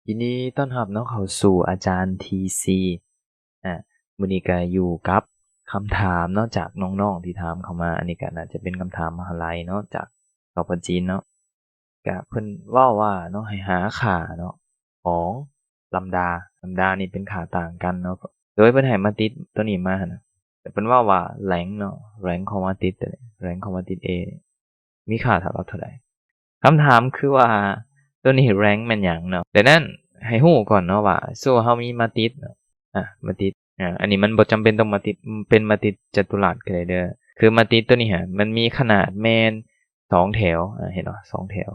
ຍິນດີຕ້ອນຮັບເນາະ ເຂົ້າສູ່ອາຈານທີຊີ ອາ ມື້ນີ້ກໍຢູ່ກັບຄຳຖາມເນາະ ຈາກນ້ອງໆທີ່ຖາມເຂົ້າມາ. ອັນນີ້ກໍໜ້າຈະເປັນຄຳຖາມມະຫາໄລເນາະ ຈາກສປຈີນເນາະ. ກະເພິ່ນເວົ້າວ່າເນາະ ໃຫ້ຫາຄ່າເນາະ ຂອງລຳດາ. ລຳດານີ້ເປັນຄ່າຕ່າງກັນເນາະ ໂດຍເພິ່ນໃຫ້ມາຕິດໂຕນີ້ມາຫັ້ນນະ. ແຕ່ເພິ່ນເວົ້າວ່າ rank ເນາະ rank ຂອງມາຕິດໂຕນີ້ rank ຂອງມາຕິດ A ມີຄ່າເທົ່າກັບເທົ່າໃດ? ຄຳຖາມຄືວ່າ ໂຕນີ້ rank ແມ່ນຫຍັງເນາະ? ດັ່ງນັ້ນ ໃຫ້ຮູ້ກ່ອນເນາະວ່າ ສົມມຸດເຮົາມີມາຕິດເນາະ ອາ ມາຕິດ ອາ ອັນນີ້ມັນບໍ່ຈຳເປັນຕ້ອງມາຕິດ ເປັນມາຕິດຈະຕຸລັດກໍໄດ້ເດີ. ຄືມາຕິດໂຕນີ້ຫັ້ນ ມັນມີຂະໜາດແມ່ນສອງແຖວ ອາ ເຫັນບໍ່ ສອງແຖວ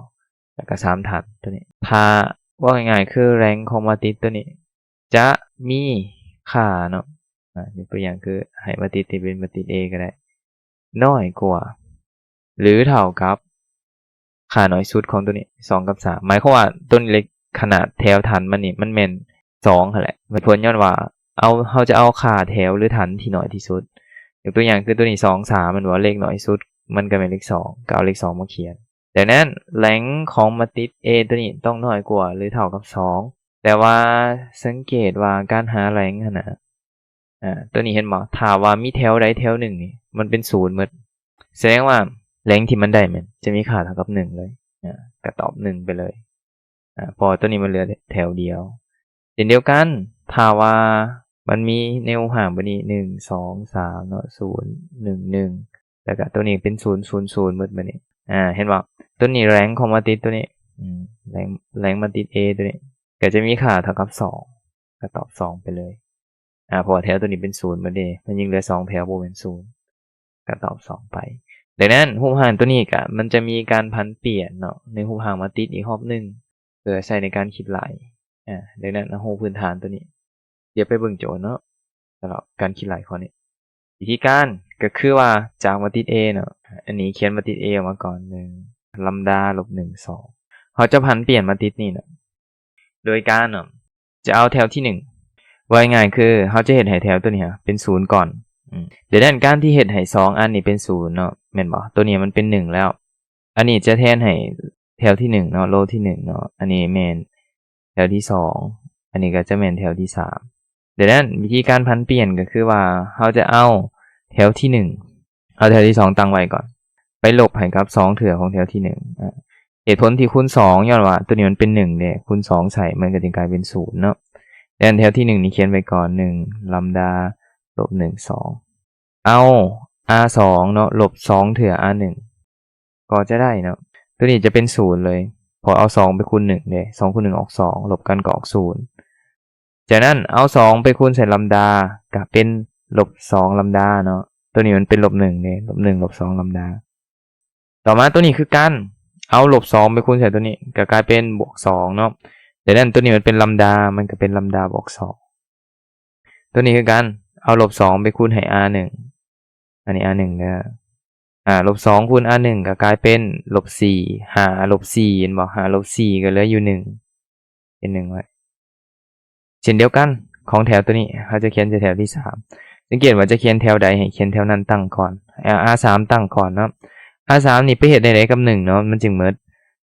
ແລ້ວກໍສາມຖັນໂຕນີ້. ຖ້າເວົ້າງ່າຍໆ ຄື rank ຂອງມາຕິດໂຕນີ້ຈະມີຄ່າເນາະ ອາ ຍົກຕົວຢ່າງຄືໃຫ້ມາຕິດທີ່ເປັນມາຕິດ A ກໍໄດ້ ນ້ອຍກວ່າ ຫຼື ເທົ່າກັບ ຄ່າໜ້ອຍສຸດຂອງໂຕນີ້ ສອງກັບສາມ. ໝາຍຄວາມວ່າໂຕນີ້ເລກ ຂະໜາດແຖວຖັນມັນນີ້ມັນແມ່ນສອງຫັ້ນແຫຼະ. ເພາະຍ້ອນວ່າເອົາ ເຮົາຈະເອົາຄ່າແຖວ ຫຼື ຖັນທີ່ໜ້ອຍທີ່ສຸດ. ຍົກຕົວຢ່າງຄືໂຕນີ້ ສອງ ສາມ ແມ່ນບໍ່? ເລກໜ້ອຍສຸດມັນກໍແມ່ນເລກສອງ ກໍເອົາເລກສອງມາຂຽນ. ດັ່ງນັ້ນ rank ຂອງມາຕິດ A ໂຕນີ້ຕ້ອງນ້ອຍກວ່າ ຫຼື ເທົ່າກັບສອງ. ແຕ່ວ່າສັງເກດວ່າການຫາ rank ຫັ້ນນະ ອາ ໂຕນີ້ເຫັນບໍ່? ຖ້າວ່າມີແຖວໃດແຖວໜຶ່ງນີ້ ມັນເປັນສູນໝົດ ສະແດງວ່າ rank ທີ່ມັນໄດ້ແມ່ນຈະມີຄ່າເທົ່າກັບໜຶ່ງເລີຍ ອາ ກໍຕອບໜຶ່ງໄປເລີຍ ອາ ເພາະວ່າໂຕນີ້ມັນເຫຼືອແຖວດຽວ. ເຊັ່ນດຽວກັນ ຖ້າວ່າມັນມີໃນຮູບຮ່າງແບບນີ້ ໜຶ່ງ ສອງ ສາມ ເນາະ ສູນ ໜຶ່ງ ໜຶ່ງ ແລ້ວກໍໂຕນີ້ເປັນສູນ ສູນ ສູນ ໝົດບາດນີ້ ອາ ເຫັນບໍ່? ໂຕນີ້ rank ຂອງມາຕິດໂຕນີ້ ອືມ rank rank ມາຕິດ A ໂຕນີ້ ກໍຈະມີຄ່າເທົ່າກັບສອງ ກໍຕອບສອງໄປເລີຍ ອາ ເພາະວ່າແຖວໂຕນີ້ເປັນສູນໝົດເດ້ ມັນຍັງເຫຼືອສອງແຖວບໍ່ແມ່ນສູນ ກໍຕອບສອງໄປ. ດັ່ງນັ້ນ ຮູບຮ່າງໂຕນີ້ກະ ມັນຈະມີການຜັນປ່ຽນເນາະ ໃນຮູບຮ່າງມາຕິດອີກຮອບໜຶ່ງ ເພື່ອໃຊ້ໃນການຄິດໄລ່. ອາ ດັ່ງນັ້ນ ເຮົາຮູ້ພື້ນຖານໂຕນີ້ ດຽວໄປເບິ່ງໂຈດເນາະ ສຳລັບການຄິດໄລ່ຂໍ້ນີ້. ວິທີການກໍຄືວ່າ ຈາກມາຕິດ A ເນາະ ອັນນີ້ຂຽນມາຕິດ A ອອກມາກ່ອນ ໜຶ່ງ ລຳດາ ລົບ ໜຶ່ງ ສອງ ເຮົາຈະຜັນປ່ຽນມາຕິດນີ້ເນາະ ໂດຍການເນາະ ຈະເອົາແຖວທີໜຶ່ງ ເວົ້າງ່າຍໆ ຄືເຮົາຈະເຮັດໃຫ້ແຖວໂຕນີ້ເປັນສູນກ່ອນ. ອືມ ດັ່ງນັ້ນ ການທີ່ເຮັດໃຫ້ສອງອັນນີ້ເປັນສູນເນາະ ແມ່ນບໍ່? ໂຕນີ້ມັນເປັນໜຶ່ງແລ້ວ. ອັນນີ້ຈະແທນໃຫ້ແຖວທີໜຶ່ງເນາະ ໂລທີໜຶ່ງເນາະ ອັນນີ້ແມ່ນແຖວທີສອງ ອັນນີ້ກໍຈະແມ່ນແຖວທີສາມ. ດັ່ງນັ້ນ ວິທີການຜັນປ່ຽນກໍຄືວ່າ ເຮົາຈະເອົາແຖວທີໜຶ່ງ ເອົາແຖວທີສອງຕັ້ງໄວ້ກ່ອນ ໄປລົບໃຫ້ກັບສອງເທື່ອຂອງແຖວທີໜຶ່ງ. ອາ ເຫດຜົນທີ່ຄູນສອງ ຍ້ອນວ່າໂຕນີ້ມັນເປັນໜຶ່ງເດ້ ຄູນສອງໃສ່ ມັນກໍຈຶ່ງກາຍເປັນສູນເນາະ. ດັ່ງນັ້ນ ແຖວທີໜຶ່ງນີ້ຂຽນໄວ້ກ່ອນ ໜຶ່ງ ລຳດາ ລົບ ໜຶ່ງ ສອງ ເອົາ R ສອງເນາະ ລົບ ສອງ ເທື່ອ R ໜຶ່ງ ກໍຈະໄດ້ເນາະ ໂຕນີ້ຈະເປັນສູນເລີຍ ເພາະເອົາສອງໄປຄູນໜຶ່ງເດ້ ສອງຄູນໜຶ່ງອອກສອງ ລົບກັນກໍອອກສູນ. ຈາກນັ້ນເອົາສອງໄປຄູນໃສ່ລຳດາ ກະເປັນລົບສອງລຳດາເນາະ ໂຕນີ້ມັນເປັນລົບໜຶ່ງເດ້ ລົບໜຶ່ງ ລົບສອງລຳດາ. ຕໍ່ມາໂຕນີ້ຄືກັນ ເອົາລົບສອງໄປຄູນໃສ່ໂຕນີ້ ກະກາຍເປັນບວກສອງເນາະ. ດັ່ງນັ້ນໂຕນີ້ມັນເປັນລຳດາ ມັນກະເປັນລຳດາບວກສອງ. ໂຕນີ້ຄືກັນ ເອົາລົບສອງໄປຄູນໃຫ້ R ໜຶ່ງ ອັນນີ້ R ໜຶ່ງເດີ ອາ ລົບສອງຄູນ R ໜຶ່ງ ກໍກາຍເປັນລົບສີ່ ຫາລົບສີ່ ເຫັນບໍ່? ຫາລົບສີ່ ກໍເຫຼືອຢູ່ໜຶ່ງ ເປັນໜຶ່ງໄວ້. ເຊັ່ນດຽວກັນ ຂອງແຖວໂຕນີ້ ເຮົາຈະຂຽນໃສ່ແຖວທີສາມ ສັງເກດວ່າຈະຂຽນແຖວໃດ ໃຫ້ຂຽນແຖວນັ້ນຕັ້ງກ່ອນ R ສາມຕັ້ງກ່ອນເນາະ. R ສາມນີ້ໄປເຮັດແນວໃດກັບໜຶ່ງເນາະ ມັນຈຶ່ງໝົດ?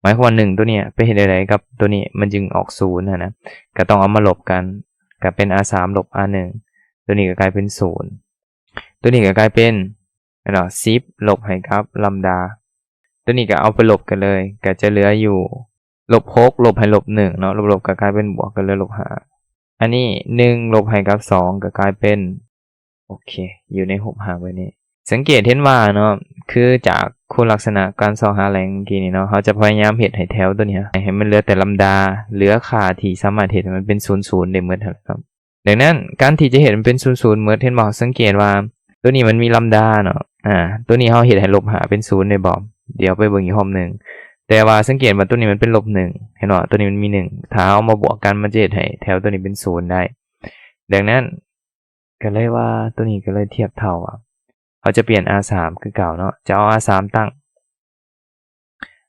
ໝາຍຄວາມວ່າໜຶ່ງໂຕນີ້ໄປເຮັດແນວໃດກັບໂຕນີ້ ມັນຈຶ່ງອອກສູນຫັ້ນນະ ກໍຕ້ອງເອົາມາລົບກັນ ກໍເປັນ R ສາມລົບ R ໜຶ່ງ ໂຕນີ້ກໍກາຍເປັນສູນ ໂຕນີ້ກໍກາຍເປັນ ແມ່ນບໍ່ ສິບ ລົບໃຫ້ກັບລຳດາ ໂຕນີ້ກໍເອົາໄປລົບກັນເລີຍ ກໍຈະເຫຼືອຢູ່ລົບຫົກ ລົບໃຫ້ລົບໜຶ່ງເນາະ ລົບໆ ກໍກາຍເປັນບວກ ກໍເຫຼືອລົບຫ້າ. ອັນນີ້ ໜຶ່ງ ລົບໃຫ້ກັບສອງ ກໍກາຍເປັນ ໂອເຄ ຢູ່ໃນຮູບຮ່າງແບບນີ້ ສັງເກດເຫັນວ່າເນາະ ຄືຈາກຄຸນລັກສະນະການຊອກຫາແຫຼ່ງເມື່ອກີ້ນີ້ເນາະ ເຮົາຈະພະຍາຍາມເຮັດໃຫ້ແຖວໂຕນີ້ ໃຫ້ມັນເຫຼືອແຕ່ລຳດາ ເຫຼືອຄ່າທີ່ສາມາດເຮັດໃຫ້ມັນເປັນສູນໆ ໄດ້ໝົດຫັ້ນແຫຼະເນາະ. ດັ່ງນັ້ນ ການທີ່ຈະເຮັດໃຫ້ມັນເປັນສູນໆ ໝົດ ເຫັນບໍ່? ສັງເກດວ່າໂຕນີ້ມັນມີລຳດາເນາະ ອາ ໂຕນີ້ເຮົາເຮັດໃຫ້ລົບຫ້າເປັນສູນໄດ້ບໍ່? ດຽວໄປເບິ່ງອີກຮອບໜຶ່ງ ແຕ່ວ່າສັງເກດວ່າໂຕນີ້ມັນເປັນລົບໜຶ່ງ ເຫັນບໍ່? ໂຕນີ້ມັນມີໜຶ່ງ ຖ້າເຮົາເອົາມາບວກກັນ ມັນຈະເຮັດໃຫ້ແຖວໂຕນີ້ເປັນສູນໄດ້. ດັ່ງນັ້ນ ກໍເລີຍວ່າ ໂຕນີ້ກໍເລີຍທຽບເທົ່າວ່າ ເຮົາຈະປ່ຽນ R ສາມຄືເກົ່າເນາະ ຈະເອົາ R ສາມຕັ້ງ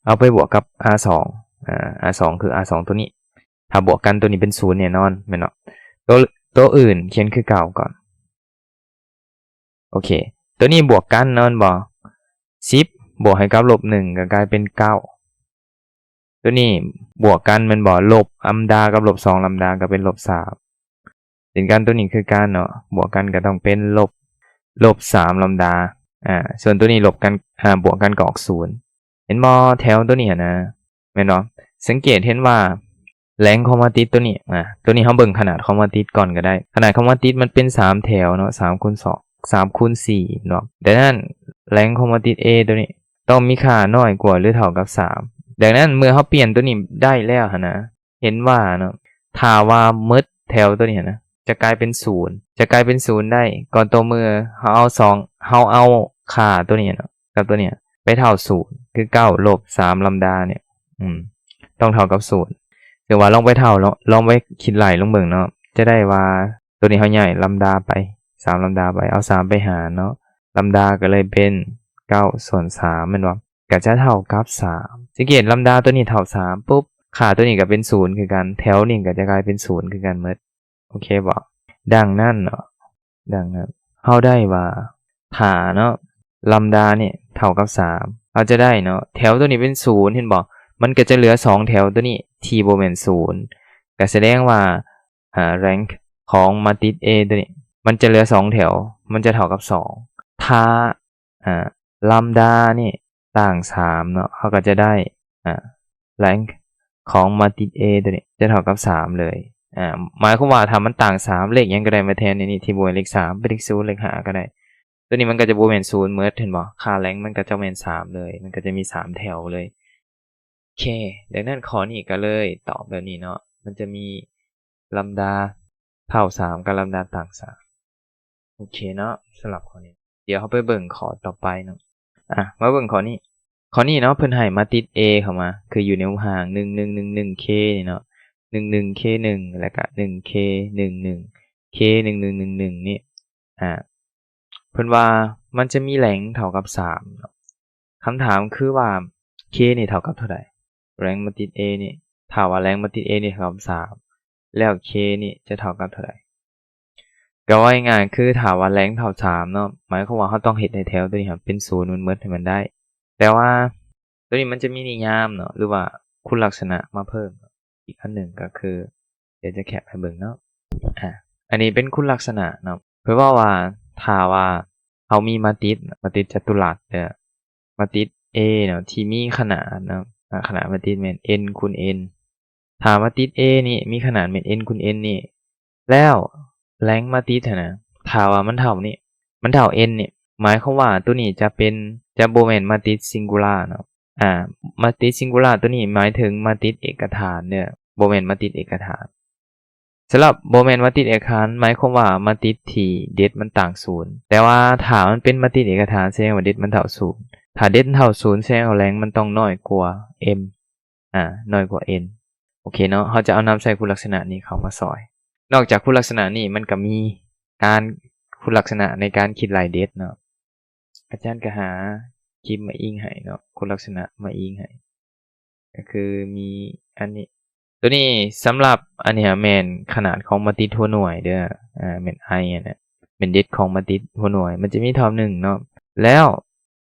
ເອົາໄປບວກກັບ R ສອງ ອາ R ສອງ ຄື R ສອງ ໂຕນີ້ ຖ້າບວກກັນໂຕນີ້ເປັນສູນແນ່ນອນ ແມ່ນເນາະ? ໂຕ ໂຕອື່ນຂຽນຄືເກົ່າກ່ອນ ໂອເຄ ໂຕນີ້ບວກກັນເນາະ ແມ່ນບໍ່? ສິບ ບວກໃຫ້ກັບລົບໜຶ່ງ ກໍກາຍເປັນເກົ້າ ຕົວນີ້ບວກກັນແມ່ນບໍ່? ລົບລຳດາກັບລົບສອງລຳດາກໍເປັນລົບສາມ ເຊັ່ນກັນ ຕົວນີ້ຄືກັນເນາະ ບວກກັນກໍຕ້ອງເປັນລົບ ລົບສາມລຳດາ ອາ ສ່ວນຕົວນີ້ລົບກັນ ອາ ບວກກັນກໍອອກສູນ ເຫັນບໍ່? ແຖວຕົວນີ້ຫັ້ນນະ ແມ່ນບໍ່? ສັງເກດເຫັນວ່າແລງຂອງມາຕິດຕົວນີ້ ອາ ຕົວນີ້ເຮົາເບິ່ງຂະໜາດຂອງມາຕິດກ່ອນກໍໄດ້ ຂະໜາດຂອງມາຕິດມັນເປັນສາມແຖວເນາະ ສາມຄູນສອງ ສາມຄູນສີ່ເນາະ ດັ່ງນັ້ນແລງຂອງມາຕິດ A ຕົວນີ້ຕ້ອງມີຄ່ານ້ອຍກວ່າ ຫຼື ເທົ່າກັບສາມ ດັ່ງນັ້ນເມື່ອເຮົາປ່ຽນຕົວນີ້ໄດ້ແລ້ວຫັ້ນນະ ເຫັນວ່າເນາະ ຖ້າວ່າໝົດແຖວຕົວນີ້ຫັ້ນນະ ຈະກາຍເປັນສູນ ຈະກາຍເປັນສູນໄດ້ ກໍຕໍ່ເມື່ອເຮົາເອົາສອງ ເຮົາເອົາຄ່າຕົວນີ້ເນາະ ກັບຕົວນີ້ໄປເທົ່າສູນ ຄືເກົ້າລົບສາມລຳດານີ້ ອືມ ຕ້ອງເທົ່າກັບສູນ ເຊິ່ງວ່າລອງໄປເທົ່າເນາະ ລອງໄປຄິດໄລ່ລອງເບິ່ງເນາະ ຈະໄດ້ວ່າ ຕົວນີ້ເຮົາຍ້າຍລຳດາໄປ ສາມລຳດາໄປ ເອົາສາມໄປຫານເນາະ ລຳດາກໍເລີຍເປັນເກົ້າສ່ວນສາມແມ່ນບໍ່? ກໍຈະເທົ່າກັບສາມ ສັງເກດລຳດາຕົວນີ້ເທົ່າສາມປຸບ ຄ່າຕົວນີ້ກໍເປັນສູນຄືກັນ ແຖວນີ້ກໍຈະກາຍເປັນສູນຄືກັນໝົດ ໂອເຄບໍ່? ດັ່ງນັ້ນເນາະ ດັ່ງນັ້ນ ເຮົາໄດ້ວ່າ ຖ້າເນາະ ລຳດານີ້ເທົ່າກັບສາມ ເຮົາຈະໄດ້ເນາະ ແຖວຕົວນີ້ເປັນສູນ ເຫັນບໍ່? ມັນກໍຈະເຫຼືອສອງແຖວຕົວນີ້ທີ່ບໍ່ແມ່ນສູນ ກໍສະແດງວ່າ ອາ ແລງຂອງມາຕິດ A ຕົວນີ້ ມັນຈະເຫຼືອສອງແຖວ ມັນຈະເທົ່າກັບສອງ ຖ້າ ອາ ລຳດານີ້ຕ່າງສາມເນາະ ເຮົາກໍຈະໄດ້ ອາ ແລງຂອງມາຕິດ A ຕົວນີ້ຈະເທົ່າກັບສາມເລີຍ ອາ ໝາຍຄວາມວ່າຖ້າມັນຕ່າງສາມ ເລກຫຍັງກໍໄດ້ມາແທນໃນນີ້ ທີ່ບໍ່ແມ່ນເລກສາມ ເປັນເລກສູນ ເລກຫ້າກໍໄດ້ ຕົວນີ້ມັນກໍຈະບໍ່ແມ່ນສູນໝົດ ເຫັນບໍ່? ຄ່າແລງມັນກໍຈະແມ່ນສາມເລີຍ ມັນກໍຈະມີສາມແຖວເລີຍ ໂອເຄ ດັ່ງນັ້ນຂໍ້ນີ້ກໍເລີຍຕອບແບບນີ້ເນາະ ມັນຈະມີລຳດາເທົ່າສາມກັບລຳດາຕ່າງສາມ ໂອເຄເນາະ ສຳລັບຂໍ້ນີ້ ດຽວເຮົາໄປເບິ່ງຂໍ້ຕໍ່ໄປເນາະ ອາ ມາເບິ່ງຂໍ້ນີ້ ຂໍ້ນີ້ເນາະ ເພິ່ນໃຫ້ມາຕິດ A ເຂົ້າມາ ຄືຢູ່ໃນຮູບຮ່າງ ໜຶ່ງໜຶ່ງໜຶ່ງໜຶ່ງ K ນີ້ເນາະ ໜຶ່ງໜຶ່ງ K ໜຶ່ງ ແລ້ວກະ ໜຶ່ງ K ໜຶ່ງໜຶ່ງ K ໜຶ່ງໜຶ່ງໜຶ່ງໜຶ່ງນີ້ ອາ ເພິ່ນວ່າມັນຈະມີແລງເທົ່າກັບສາມເນາະ ຄຳຖາມຄືວ່າ K ນີ້ເທົ່າກັບເທົ່າໃດ? ແລງມາຕິດ A ນີ້ ຖ້າວ່າແລງມາຕິດ A ນີ້ເທົ່າກັບສາມ ແລ້ວ K ນີ້ຈະເທົ່າກັບເທົ່າໃດ? ກໍເວົ້າງ່າຍໆ ຄືຖ້າວ່າແລງເທົ່າສາມເນາະ ໝາຍຄວາມວ່າເຮົາຕ້ອງເຮັດໃຫ້ແຖວຕົວນີ້ເປັນສູນໝົດໆ ໃຫ້ມັນໄດ້ ແຕ່ວ່າຕົວນີ້ມັນຈະມີນິຍາມເນາະ ຫຼືວ່າຄຸນລັກສະນະມາເພີ່ມ ອີກອັນໜຶ່ງກໍຄື ດຽວຈະແຄບໃຫ້ເບິ່ງເນາະ ອາ ອັນນີ້ເປັນຄຸນລັກສະນະເນາະ ເພິ່ນເວົ້າວ່າ ຖ້າວ່າເຮົາມີມາຕິດ ມາຕິດຈະຕຸລັດເດີ ມາຕິດ A ເນາະ ທີ່ມີຂະໜາດເນາະ ອາ ຂະໜາດມາຕິດແມ່ນ N ຄູນ N ຖ້າມາຕິດ A ນີ້ມີຂະໜາດແມ່ນ N ຄູນ N ນີ້ ແລ້ວແລງມາຕິດຫັ້ນນະ ຖ້າວ່າມັນເທົ່ານີ້ ມັນເທົ່າ N ນີ້ ໝາຍຄວາມວ່າຕົວນີ້ຈະເປັນ ຈະບໍ່ແມ່ນມາຕິດ singular ເນາະ ອາ ມາຕິດ singular ຕົວນີ້ໝາຍເຖິງມາຕິດເອກະຖານເດີ ບໍ່ແມ່ນມາຕິດເອກະຖານ ສຳລັບບໍ່ແມ່ນມາຕິດເອກະຖານ ໝາຍຄວາມວ່າມາຕິດທີ່ເດັດມັນຕ່າງສູນ ແຕ່ວ່າຖ້າມັນເປັນມາຕິດເອກະຖານ ສະແດງວ່າເດັດມັນເທົ່າສູນ ຖ້າເດັດເທົ່າສູນ ສະແດງວ່າແລງມັນຕ້ອງນ້ອຍກວ່າ M ອາ ນ້ອຍກວ່າ N ໂອເຄເນາະ ເຮົາຈະເອົານຳໃຊ້ຄຸນລັກສະນະນີ້ເຂົ້າມາຊ່ອຍ ນອກຈາກຄຸນລັກສະນະນີ້ ມັນກໍມີການ ຄຸນລັກສະນະໃນການຄິດໄລ່ເດັດເນາະ ອາຈານກໍຫາຄລິບມາອີງໃຫ້ເນາະ ຄຸນລັກສະນະມາອີງໃຫ້ ກໍຄືມີອັນນີ້ ຕົວນີ້ສຳລັບ ອັນນີ້ແມ່ນຂະໜາດຂອງມາຕິດຫົວໜ່ວຍເດີ ອາ ແມ່ນ I ຫັ້ນນະ ແມ່ນເດັດຂອງມາຕິດຫົວໜ່ວຍ ມັນຈະມີເທົ່າໜຶ່ງເນາະ ແລ້ວ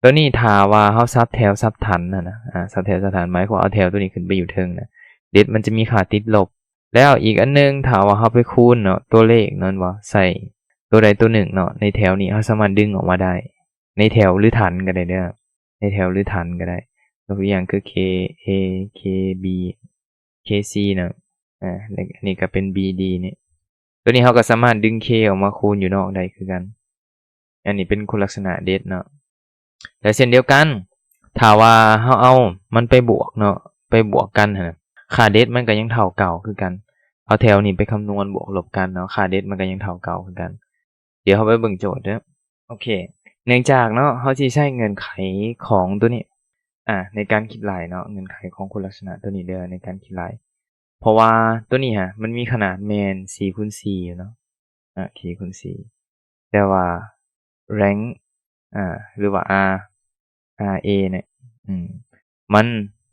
ຕົວນີ້ຖ້າວ່າເຮົາສັບແຖວສັບຖັນຫັ້ນນະ ອາ ສັບແຖວສັບຖັນ ໝາຍຄວາມວ່າເອົາແຖວຕົວນີ້ຂຶ້ນໄປຢູ່ເທິງນະ ເດັດມັນຈະມີຄ່າຕິດລົບ ແລ້ວອີກອັນໜຶ່ງ ຖ້າວ່າເຮົາໄປຄູນເນາະ ຕົວເລກນັ້ນວ່າ ໃສ່ຕົວໃດຕົວໜຶ່ງເນາະ ໃນແຖວນີ້ ເຮົາສາມາດດຶງອອກມາໄດ້ ໃນແຖວ ຫຼື ຖັນກໍໄດ້ເດີ ໃນແຖວ ຫຼື ຖັນກໍໄດ້ ຍົກຕົວຢ່າງຄື K A K B K C ເນາະ ອາ ແລະ ອັນນີ້ກໍເປັນ B D ນີ້ ຕົວນີ້ເຮົາກໍສາມາດດຶງ K ອອກມາຄູນຢູ່ນອກໄດ້ຄືກັນ ອັນນີ້ເປັນຄຸນລັກສະນະເດັດເນາະ ແລະ ເຊັ່ນດຽວກັນ ຖ້າວ່າເຮົາເອົາມັນໄປບວກເນາະ ໄປບວກກັນຫັ້ນນະ ຄ່າເດັດມັນກໍຍັງເທົ່າເກົ່າຄືກັນ ເອົາແຖວນີ້ໄປຄຳນວນບວກລົບກັນເນາະ ຄ່າເດັດມັນກໍຍັງເທົ່າເກົ່າຄືກັນ ດຽວເຮົາໄປເບິ່ງໂຈດເດີ ໂອເຄ ເນື່ອງຈາກເນາະ ເຮົາຊິໃຊ້ເງື່ອນໄຂຂອງຕົວນີ້ ອາ ໃນການຄິດໄລ່ເນາະ ເງື່ອນໄຂຂອງຄຸນລັກສະນະຕົວນີ້ເດີ ໃນການຄິດໄລ່ ເພາະວ່າຕົວນີ້ຫັ້ນ ມັນມີຂະໜາດແມ່ນສີ່ຄູນສີ່ຢູ່ເນາະ ອາ ສີ່ຄູນສີ່ ແຕ່ວ່າແລງ ອາ ຫຼືວ່າ R R A ເນຍ ອືມ ມັນ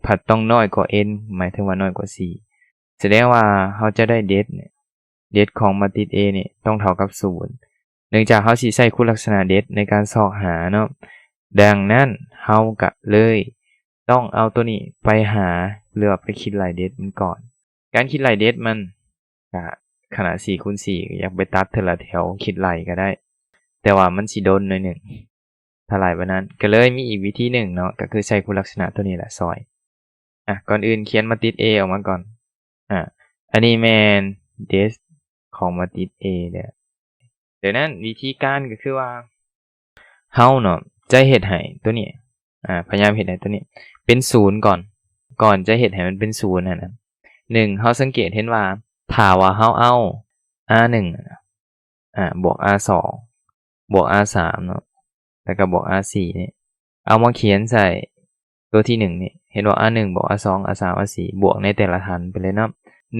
ພັດຕ້ອງນ້ອຍກວ່າ N ໝາຍເຖິງວ່ານ້ອຍກວ່າສີ່ ສະແດງວ່າເຮົາຈະໄດ້ເດັດເນຍ ເດັດຂອງມາຕິດ A ນີ້ຕ້ອງເທົ່າກັບສູນ ເນື່ອງຈາກເຮົາຊິໃຊ້ຄຸນລັກສະນະເດັດໃນການຊອກຫາເນາະ ດັ່ງນັ້ນເຮົາກະເລີຍຕ້ອງເອົາຕົວນີ້ໄປຫາ ຫຼືວ່າໄປຄິດໄລ່ເດັດມັນກ່ອນ. ການຄິດໄລ່ເດັດມັນ ກະຂະໜາດສີ່ຄູນສີ່ ຢາກໄປຕັດເທື່ອລະແຖວຄິດໄລ່ກໍໄດ້ ແຕ່ວ່າມັນຊິດົນໜ້ອຍໜຶ່ງ ຖ້າຫຼາຍປານນັ້ນ. ກໍເລີຍມີອີກວິທີໜຶ່ງເນາະ ກໍຄືໃຊ້ຄຸນລັກສະນະຕົວນີ້ແຫຼະຊ່ອຍ. ອ່ະ ກ່ອນອື່ນຂຽນມາຕິດ A ອອກມາກ່ອນ. ອ່ະ ອັນນີ້ແມ່ນ dash ຂອງມາຕິດ A ເດີ້. ດັ່ງນັ້ນວິທີການກໍຄືວ່າ ເຮົາເນາະ ຈະເຮັດໃຫ້ຕົວນີ້ ອ່າ ພະຍາຍາມເຮັດໃຫ້ຕົວນີ້ເປັນສູນກ່ອນ. ກ່ອນຈະເຮັດໃຫ້ມັນເປັນສູນຫັ້ນນະ ໜຶ່ງ ເຮົາສັງເກດເຫັນວ່າ ຖ້າວ່າເຮົາເອົາ R ໜຶ່ງ ອ່າ ບວກ R ສອງ ບວກ R ສາມເນາະ ແລ້ວກໍບວກ R ສີ່ນີ້ ເອົາມາຂຽນໃສ່ຕົວທີໜຶ່ງນີ້ ເຫັນບໍ່? R ໜຶ່ງ ບວກ R ສອງ R ສາມ R ສີ່ ບວກໃນແຕ່ລະຖັນໄປເລີຍເນາະ.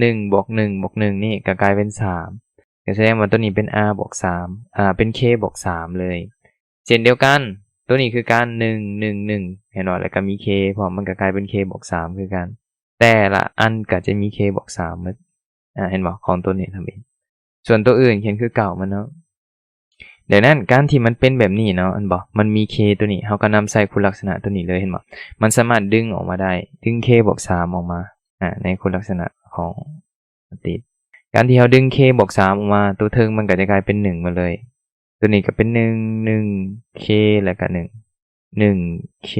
ໜຶ່ງ ບວກ ໜຶ່ງ ບວກ ໜຶ່ງ ນີ້ກໍກາຍເປັນສາມ ກໍສະແດງວ່າຕົວນີ້ເປັນ R ບວກສາມ ອ່າ ເປັນ K ບວກສາມເລີຍ. ເຊັ່ນດຽວກັນ ຕົວນີ້ຄືກັນ ໜຶ່ງ ໜຶ່ງ ໜຶ່ງ ເຫັນບໍ່? ແລ້ວກໍມີ K ພ້ອມ ມັນກໍກາຍເປັນ K ບວກສາມຄືກັນ ແຕ່ລະອັນກໍຈະມີ K ບວກສາມໝົດ. ອ່າ ເຫັນບໍ່? ຂອງຕົວນີ້ທຳອິດ ສ່ວນຕົວອື່ນຂຽນຄືເກົ່າມັນເນາະ. ດັ່ງນັ້ນ ການທີ່ມັນເປັນແບບນີ້ເນາະ ເຫັນບໍ່? ມັນມີ K ຕົວນີ້ ເຮົາກໍນຳໃຊ້ຄຸນລັກສະນະຕົວນີ້ເລີຍ ເຫັນບໍ່? ມັນສາມາດດຶງອອກມາໄດ້ ດຶງ K ບວກສາມອອກມາ ອ່າ ໃນຄຸນລັກສະນະຂອງມາຕິດ. ການທີ່ເຮົາດຶງ K ບວກສາມອອກມາ ຕົວເທິງມັນກໍຈະກາຍເປັນໜຶ່ງໝົດເລີຍ. ຕົວນີ້ກໍເປັນໜຶ່ງ ໜຶ່ງ K ແລ້ວກໍໜຶ່ງ ໜຶ່ງ K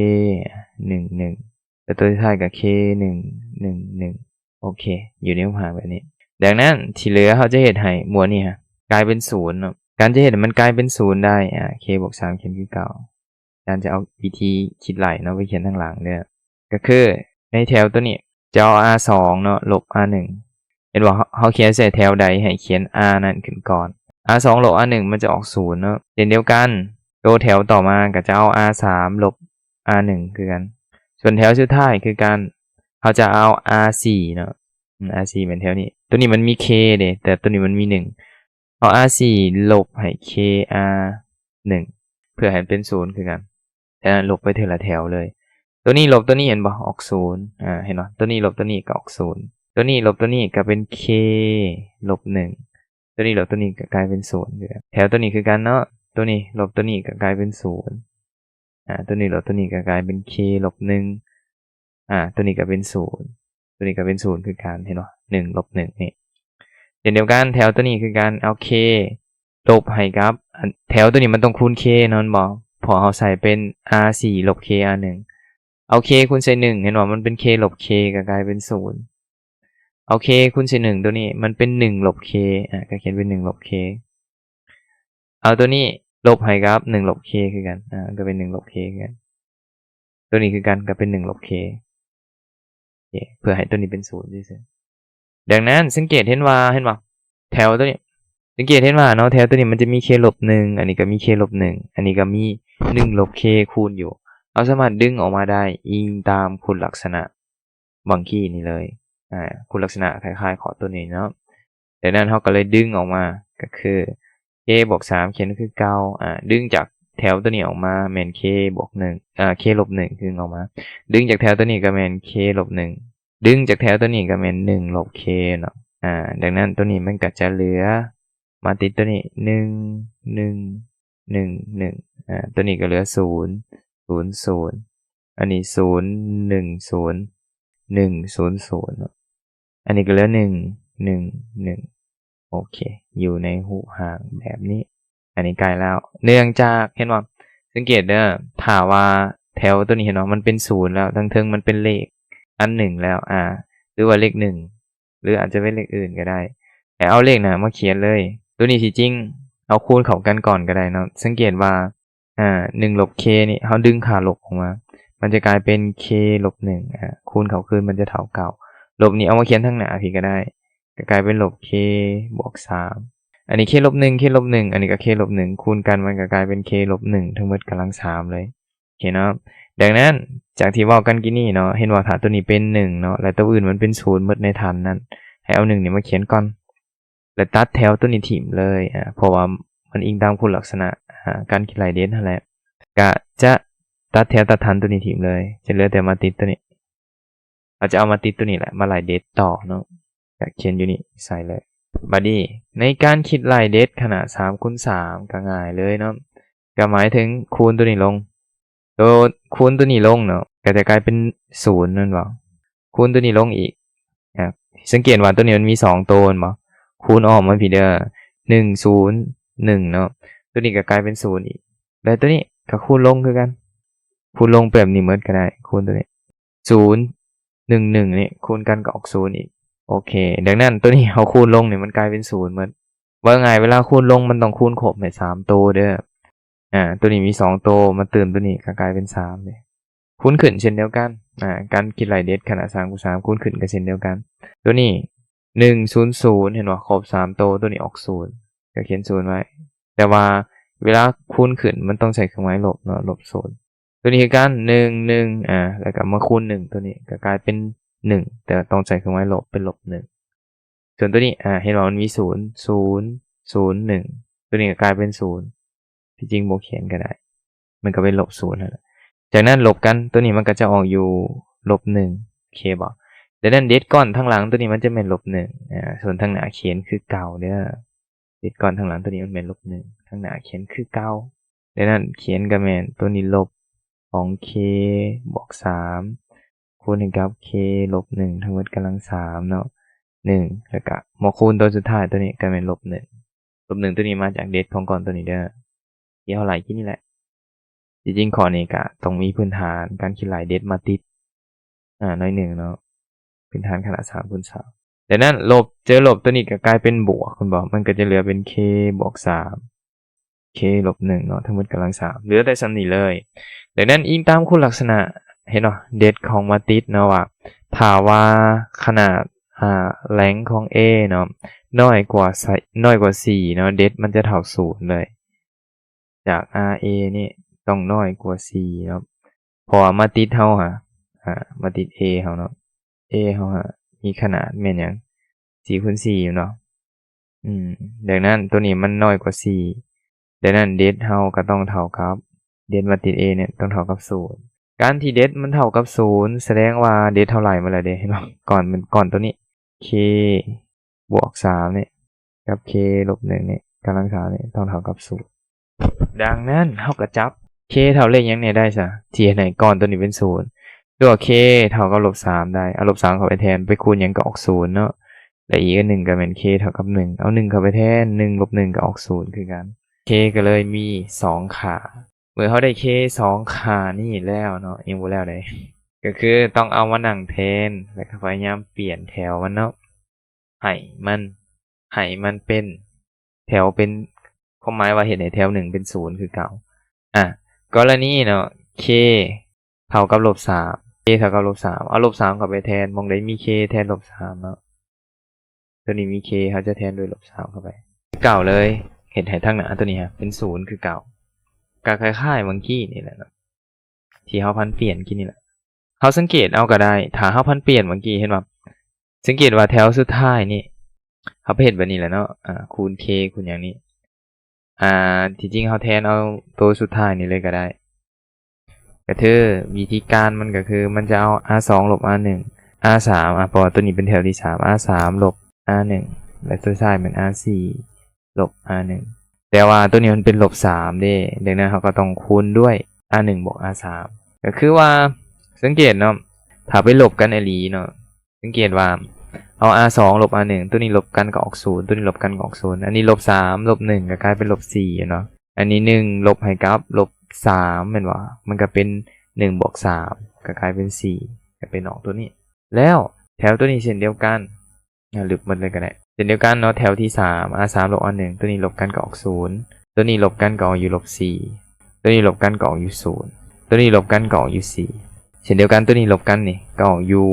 ໜຶ່ງ ໜຶ່ງ ແລ້ວຕົວສຸດທ້າຍກໍ K ໜຶ່ງ ໜຶ່ງ ໜຶ່ງ ໂອເຄ ຢູ່ໃນຮູບຮ່າງແບບນີ້. ດັ່ງນັ້ນ ທີ່ເຫຼືອເຮົາຈະເຮັດໃຫ້ໝວດນີ້ຮະ ກາຍເປັນສູນເນາະ. ການຈະເຮັດໃຫ້ມັນກາຍເປັນສູນໄດ້ ອ່າ K ບວກສາມ ຂຽນຄືເກົ່າ. ການຈະເອົາວິທີຄິດໄລ່ເນາະ ໄປຂຽນທາງຫຼັງເດີ້ ກໍຄືໃນແຖວຕົວນີ້ ຈະເອົາ R ສອງເນາະ ລົບ R ໜຶ່ງ ເຫັນບໍ່? ເຮົາ ເຮົາຂຽນໃສ່ແຖວໃດ ໃຫ້ຂຽນ R ນັ້ນຂຶ້ນກ່ອນ. R ສອງ ລົບ R ໜຶ່ງ ມັນຈະອອກສູນເນາະ. ເຊັ່ນດຽວກັນ ໂຕແຖວຕໍ່ມາກໍຈະເອົາ R ສາມ ລົບ R ໜຶ່ງ ຄືກັນ. ສ່ວນແຖວສຸດທ້າຍຄືກັນ ເຮົາຈະເອົາ R ສີ່ເນາະ ອືມ R ສີ່ ແມ່ນແຖວນີ້. ຕົວນີ້ມັນມີ K ເດ້ ແຕ່ຕົວນີ້ມັນມີ ໜຶ່ງ ເອົາ R ສີ່ ລົບໃຫ້ K R ໜຶ່ງ ເພື່ອໃຫ້ມັນເປັນສູນຄືກັນ. ແຕ່ນັ້ນລົບໄປເທື່ອລະແຖວເລີຍ. ຕົວນີ້ລົບຕົວນີ້ ເຫັນບໍ່? ອອກສູນ. ອ່າ ເຫັນບໍ່? ຕົວນີ້ລົບຕົວນີ້ກໍອອກສູນ. ຕົວນີ້ລົບຕົວນີ້ກໍເປັນ K ລົບໜຶ່ງ. ຕົວນີ້ລົບຕົວນີ້ກໍກາຍເປັນສູນຄືກັນ. ແຖວຕົວນີ້ຄືກັນເນາະ. ຕົວນີ້ລົບຕົວນີ້ກໍກາຍເປັນສູນ. ອ່າ ຕົວນີ້ລົບຕົວນີ້ກໍກາຍເປັນ K ລົບໜຶ່ງ. ອ່າ ຕົວນີ້ກໍເປັນສູນ ຕົວນີ້ກໍເປັນສູນຄືກັນ ເຫັນບໍ່? ໜຶ່ງ ລົບໜຶ່ງ ນີ້. ເຊັ່ນດຽວກັນ ແຖວຕົວນີ້ຄືກັນ ເອົາ K ລົບໃຫ້ກັບ ອັນ ແຖວຕົວນີ້ມັນຕ້ອງຄູນ K ເນາະ ແມ່ນບໍ່? ເພາະເຮົາໃສ່ເປັນ R ສີ່ ລົບ K R ໜຶ່ງ. ເອົາ K ຄູນໃສ່ໜຶ່ງ ເຫັນບໍ່? ມັນເປັນ K ລົບ K ກໍກາຍເປັນສູນ. ເອົາ K ຄູນໃສ່ໜຶ່ງ ຕົວນີ້ມັນເປັນໜຶ່ງ ລົບ K ອ່າ ກໍຂຽນເປັນໜຶ່ງ ລົບ K. ເອົາຕົວນີ້ລົບໃຫ້ກັບໜຶ່ງ ລົບ K ຄືກັນ ອ່າ ກໍເປັນໜຶ່ງ ລົບ K ຄືກັນ. ຕົວນີ້ຄືກັນ ກໍເປັນໜຶ່ງ ລົບ K. ໂອເຄ ເພື່ອໃຫ້ຕົວນີ້ເປັນສູນຊື່ໆ. ດັ່ງນັ້ນ ສັງເກດເຫັນວ່າ ເຫັນບໍ່? ແຖວຕົວນີ້ ສັງເກດເຫັນວ່າເນາະ ແຖວຕົວນີ້ມັນຈະມີ K ລົບໜຶ່ງ ອັນນີ້ກໍມີ K ລົບໜຶ່ງ ອັນນີ້ກໍມີໜຶ່ງ ລົບ K ຄູນຢູ່. ເຮົາສາມາດດຶງອອກມາໄດ້ອີງຕາມຄຸນລັກສະນະ ບັງກີ້ນີ້ເລີຍ. ອ່າ ຄຸນລັກສະນະຄ້າຍໆ ຂອງຕົວນີ້ເນາະ. ດັ່ງນັ້ນເຮົາກໍເລີຍດຶງອອກມາ ກໍຄື K ບວກສາມ ຂຽນຄືເກົ່າ. ອ່າ ດຶງຈາກແຖວຕົວນີ້ອອກມາແມ່ນ K ບວກໜຶ່ງ ອ່າ K ລົບໜຶ່ງ ດຶງອອກມາ. ດຶງຈາກແຖວຕົວນີ້ກໍແມ່ນ K ລົບໜຶ່ງ ດຶງຈາກແຖວຕົວນີ້ກໍແມ່ນໜຶ່ງ ລົບ K ເນາະ. ອ່າ ດັ່ງນັ້ນຕົວນີ້ມັນກໍຈະເຫຼືອ ມາຕິດຕົວນີ້ ໜຶ່ງ ໜຶ່ງ ໜຶ່ງ ໜຶ່ງ ອ່າ ຕົວນີ້ກໍເຫຼືອສູນ ສູນ ສູນ ອັນນີ້ ສູນ ໜຶ່ງ ສູນ ໜຶ່ງ ສູນ ສູນ ເນາະ. ອັນນີ້ກໍເຫຼືອ ໜຶ່ງ ໜຶ່ງ ໜຶ່ງ ໂອເຄ ຢູ່ໃນຮູບຮ່າງແບບນີ້. ອັນນີ້ໃກ້ແລ້ວ ເນື່ອງຈາກ ເຫັນບໍ່? ສັງເກດເດີ້ ຖ້າວ່າແຖວຕົວນີ້ ເຫັນບໍ່? ມັນເປັນສູນແລ້ວ ທາງເທິງມັນເປັນເລກອັນໜຶ່ງແລ້ວ ອ່າ ຫຼືວ່າເລກໜຶ່ງ ຫຼືອາດຈະເປັນເລກອື່ນກໍໄດ້ ໃຫ້ເອົາເລກໜ້າມາຂຽນເລີຍ. ຕົວນີ້ທີ່ຈິງເອົາຄູນເຂົ້າກັນກ່ອນກໍໄດ້ເນາະ. ສັງເກດວ່າ ອ່າ ໜຶ່ງ ລົບ K ນີ້ ເຮົາດຶງຄ່າລົບອອກມາ ມັນຈະກາຍເປັນ K ລົບໜຶ່ງ ອ່າ ຄູນເຂົ້າຄືນມັນຈະເທົ່າເກົ່າ. ລົບນີ້ເອົາມາຂຽນທາງໜ້າພີ້ກໍໄດ້ ກໍກາຍເປັນລົບ K ບວກສາມ. ອັນນີ້ K ລົບໜຶ່ງ K ລົບໜຶ່ງ ອັນນີ້ກໍ K ລົບໜຶ່ງ ຄູນກັນມັນກໍກາຍເປັນ K ລົບໜຶ່ງ ທັງໝົດກຳລັງສາມເລີຍ. ໂອເຄເນາະ. ດັ່ງນັ້ນ ຈາກທີ່ເວົ້າກັນກີ້ນີ້ເນາະ ເຫັນວ່າຖ້າຕົວນີ້ເປັນໜຶ່ງເນາະ ແລະ ຕົວອື່ນມັນເປັນສູນໝົດໃນຖັນນັ້ນ ໃຫ້ເອົາໜຶ່ງນີ້ມາຂຽນກ່ອນ ແລະ ຕັດແຖວຕົວນີ້ຖິ້ມເລີຍ ອ່າ ເພາະວ່າມັນອີງຕາມຄຸນລັກສະນະ ອ່າ ການຄິດໄລ່ເດັດຫັ້ນແຫຼະ. ກະຈະຕັດແຖວຕັດຖັນຕົວນີ້ຖິ້ມເລີຍ ຈະເຫຼືອແຕ່ມາຕິດຕົວນີ້. ເຮົາຈະເອົາມາຕິດຕົວນີ້ແຫຼະ ມາໄລ່ເດັດຕໍ່ເນາະ ກະຂຽນຢູ່ນີ້ໃສ່ເລີຍ. ບາດນີ້ ໃນການຄິດໄລ່ເດັດຂະໜາດສາມຄູນສາມ ກະງ່າຍເລີຍເນາະ ກະໝາຍເຖິງຄູນຕົວນີ້ລົງ ໂຕຄູນຕົວນີ້ລົງເນາະ ກະຈະກາຍເປັນສູນ ແມ່ນບໍ່? ຄູນຕົວນີ້ລົງອີກ. ອາ ສັງເກດວ່າຕົວນີ້ມັນມີສອງໂຕແມ່ນບໍ່? ຄູນອ້ອມມັນພີ້ເດີ ໜຶ່ງ ສູນ ໜຶ່ງເນາະ, ຕົວນີ້ກໍກາຍເປັນສູນອີກ ແລະ ຕົວນີ້ກໍຄູນລົງຄືກັນ, ຄູນລົງແບບນີ້ໝົດກໍໄດ້. ຄູນຕົວນີ້ ສູນ ໜຶ່ງ ໜຶ່ງ ນີ້ຄູນກັນກໍອອກສູນອີກ. ໂອເຄ, ດັ່ງນັ້ນຕົວນີ້ເຮົາຄູນລົງນີ້ມັນກາຍເປັນສູນໝົດ. ເວົ້າງ່າຍ ເວລາຄູນລົງມັນຕ້ອງຄູນຄົບໃຫ້ສາມໂຕເດີ. ອາ ຕົວນີ້ມີສອງໂຕ ມາຕື່ມຕົວນີ້ກໍກາຍເປັນສາມເດ້. ຄູນຂຶ້ນເຊັ່ນດຽວກັນ, ອາ ການຄິດໄລ່ເດັດຂະໜາດສາມຄູນສາມ ຄູນຂຶ້ນກໍເຊັ່ນດຽວກັນ. ຕົວນີ້ ໜຶ່ງ ສູນ ສູນ ເຫັນບໍ່? ຄົບສາມໂຕ ຕົວນີ້ອອກສູນ ກໍຂຽນສູນໄວ້. ແຕ່ວ່າເວລາຄູນຂຶ້ນມັນຕ້ອງໃຊ້ເຄື່ອງໝາຍລົບເນາະ, ລົບສູນ. ຕົວນີ້ຄືກັນ ໜຶ່ງ ໜຶ່ງ ອາ ແລ້ວກໍມາຄູນໜຶ່ງ ຕົວນີ້ກໍກາຍເປັນໜຶ່ງ ແຕ່ຕ້ອງໃຊ້ເຄື່ອງໝາຍລົບ ເປັນລົບໜຶ່ງ. ສ່ວນຕົວນີ້ ອາ ເຫັນບໍ່? ມັນມີສູນ ສູນ ສູນ ໜຶ່ງ ຕົວນີ້ກໍກາຍເປັນສູນ. ທີ່ຈິງບໍ່ຂຽນກໍໄດ້ ມັນກໍເປັນລົບສູນຫັ້ນແຫຼະ. ຈາກນັ້ນລົບກັນ ຕົວນີ້ມັນກໍຈະອອກຢູ່ລົບໜຶ່ງ ໂອເຄບໍ່? ດັ່ງນັ້ນເດັດກ້ອນທາງຫຼັງຕົວນີ້ມັນຈະແມ່ນລົບໜຶ່ງ ອາ ສ່ວນທາງໜ້າຂຽນຄືເກົ່າເດີ. ເດັດກ້ອນທາງຫຼັງຕົວນີ້ມັນແມ່ນລົບໜຶ່ງ ທາງໜ້າຂຽນຄືເກົ່າ. ດັ່ງນັ້ນຂຽນກໍແມ່ນຕົວນີ້ລົບສອງເຄບວກສາມ ຄູນໃຫ້ກັບເຄລົບໜຶ່ງ ທັງໝົດກຳລັງສາມເນາະ ໜຶ່ງ ແລ້ວກະມາຄູນຕົວສຸດທ້າຍ ຕົວນີ້ກໍແມ່ນລົບໜຶ່ງ. ລົບໜຶ່ງຕົວນີ້ມາຈາກເດັດຂອງກ້ອນຕົວນີ້ເດີ ທີ່ເຮົາໄລ່ກິນນີ້ແຫຼະ. ທີ່ຈິງຂໍ້ນີ້ກະຕ້ອງມີພື້ນຖານການຄິດໄລ່ເດັດມາຕິດ ອາ ໜ້ອຍໜຶ່ງເນາະ, ພື້ນຖານຂະໜາດສາມຄູນສາມ. ດັ່ງນັ້ນລົບເຈີລົບຕົວນີ້ກໍກາຍເປັນບວກ ແມ່ນບໍ່? ມັນກໍຈະເຫຼືອເປັນເຄບວກສາມ ເຄລົບໜຶ່ງເນາະ ທັງໝົດກຳລັງສາມ ເຫຼືອແຕ່ສ່ຳນີ້ເລີຍ. ດັ່ງນັ້ນອີງຕາມຄຸນລັກສະນະ ເຫັນບໍ່? ເດັດຂອງມາຕິດເນາະ ວ່າຖ້າວ່າຂະໜາດ ອາ ແລງຂອງ A ເນາະ ນ້ອຍກວ່າ ນ້ອຍກວ່າສີ່ເນາະ ເດັດມັນຈະເທົ່າສູນເລີຍ. ຈາກ R A ນີ້ຕ້ອງນ້ອຍກວ່າສີ່ເນາະ ເພາະວ່າມາຕິດເຮົາຫາ ອາ ມາຕິດ A ເຮົາເນາະ A ເຮົາຫາມີຂະໜາດແມ່ນຫຍັງ? ສີ່ຄູນສີ່ແມ່ນບໍ່? ອືມ ດັ່ງນັ້ນຕົວນີ້ມັນນ້ອຍກວ່າສີ່ ດັ່ງນັ້ນເດັດເຮົາກໍຕ້ອງເທົ່າກັບ ເດັດມາຕິດ A ນີ້ຕ້ອງເທົ່າກັບສູນ. ການທີ່ເດັດມັນເທົ່າກັບສູນ ສະແດງວ່າເດັດເທົ່າໃດມາແລ້ວເດ້ ເຫັນບໍ່? ກ້ອນມັນ ກ້ອນຕົວນີ້ K ບວກສາມນີ້ ກັບ K ລົບໜຶ່ງນີ້ ກຳລັງສາມນີ້ຕ້ອງເທົ່າກັບສູນ. ດັ່ງນັ້ນເຮົາກໍຈັບ K ເທົ່າເລກຫຍັງແດ່ໄດ້ຊະ ທີ່ເຮັດໃຫ້ກ້ອນຕົວນີ້ເປັນສູນ? ຕົວ K ເທົ່າກັບລົບສາມໄດ້ ເອົາລົບສາມເຂົ້າໄປແທນ ໄປຄູນຫຍັງກໍອອກສູນເນາະ ແລະ ອີກອັນໜຶ່ງກໍແມ່ນ K ເທົ່າກັບໜຶ່ງ ເອົາໜຶ່ງເຂົ້າໄປແທນ ໜຶ່ງລົບໜຶ່ງກໍອອກສູນຄືກັນ. K ກໍເລີຍມີສອງຄ່າ. ເມື່ອເຮົາໄດ້ K ສອງຄ່ານີ້ແລ້ວເນາະ ຍັງບໍ່ແລ້ວໃດ ກໍຄືຕ້ອງເອົາມານັ່ງແທນ ແລ້ວກໍພະຍາຍາມປ່ຽນແຖວມັນເນາະ ໃຫ້ມັນ ໃຫ້ມັນເປັນແຖວ ເປັນ ຄວາມໝາຍວ່າເຮັດໃຫ້ແຖວໜຶ່ງເປັນສູນຄືເກົ່າ. ອາ ກໍລະນີເນາະ K ເທົ່າກັບລົບສາມ K ເທົ່າກັບລົບສາມ ເອົາລົບສາມເຂົ້າໄປແທນ ໝ່ອງໃດມີ K ແທນລົບສາມເນາະ ຕົວນີ້ມີ K ເຮົາຈະແທນດ້ວຍລົບສາມເຂົ້າໄປ ຄືເກົ່າເລີຍ ເຮັດໃຫ້ທາງໜ້າຕົວນີ້ເປັນສູນຄືເກົ່າ. ກໍຄ້າຍໆ ໝ່ອງກີ້ນີ້ແຫຼະເນາະ ທີ່ເຮົາພັນປ່ຽນກີ້ນີ້ແຫຼະ. ເຮົາສັງເກດເອົາກໍໄດ້ ຖ້າເຮົາພັນປ່ຽນໝ່ອງກີ້ ເຫັນບໍ່? ສັງເກດວ່າແຖວສຸດທ້າຍນີ້ ເຮົາໄປເຮັດແບບນີ້ແຫຼະເນາະ ອາ ຄູນ K ຄູນຫຍັງນີ້ ອາ ທີ່ຈິງເຮົາແທນເອົາໂຕສຸດທ້າຍນີ້ເລີຍກໍໄດ້. ກໍຄືວິທີການມັນກໍຄື ມັນຈະເອົາ R ສອງ ລົບ R ໜຶ່ງ R ສາມ ອາ ເພາະວ່າຕົວນີ້ເປັນແຖວທີສາມ R ສາມ ລົບ R ໜຶ່ງ ແລະ ສຸດທ້າຍແມ່ນ R ສີ່ ລົບ R ໜຶ່ງ ແຕ່ວ່າຕົວນີ້ມັນເປັນລົບສາມເດ້ ດັ່ງນັ້ນເຮົາກໍຕ້ອງຄູນດ້ວຍ R ໜຶ່ງ ບວກ R ສາມ ກໍຄືວ່າ ສັງເກດເນາະ ຖ້າໄປລົບກັນອີ່ຫຼີເນາະ ສັງເກດວ່າເອົາ R ສອງ ລົບ R ໜຶ່ງ ຕົວນີ້ລົບກັນກໍອອກສູນ ຕົວນີ້ລົບກັນກໍອອກສູນ ອັນນີ້ລົບສາມ ລົບໜຶ່ງ ກໍກາຍເປັນລົບສີ່ເນາະ ອັນນີ້ໜຶ່ງລົບໃຫ້ກັບລົບສາມແມ່ນບໍ່? ມັນກໍເປັນໜຶ່ງບວກສາມ ກໍກາຍເປັນສີ່ ກໍເປັນອອກຕົວນີ້. ແລ້ວແຖວຕົວນີ້ເຊັ່ນດຽວກັນ ອ່າ ລຶບໝົດເລີຍກໍໄດ້ ເຊັ່ນດຽວກັນເນາະ ແຖວທີສາມ R ສາມ ລົບ R ໜຶ່ງ ຕົວນີ້ລົບກັນກໍອອກສູນ ຕົວນີ້ລົບກັນກໍອອກຢູ່ລົບສີ່ ຕົວນີ້ລົບກັນກໍອອກຢູ່ສູນ ຕົວນີ້ລົບກັນກໍອອກຢູ່ສີ່ ເຊັ່ນດຽວກັນ ຕົວນີ້ລົບກັນນີ້ກໍອອກຢູ່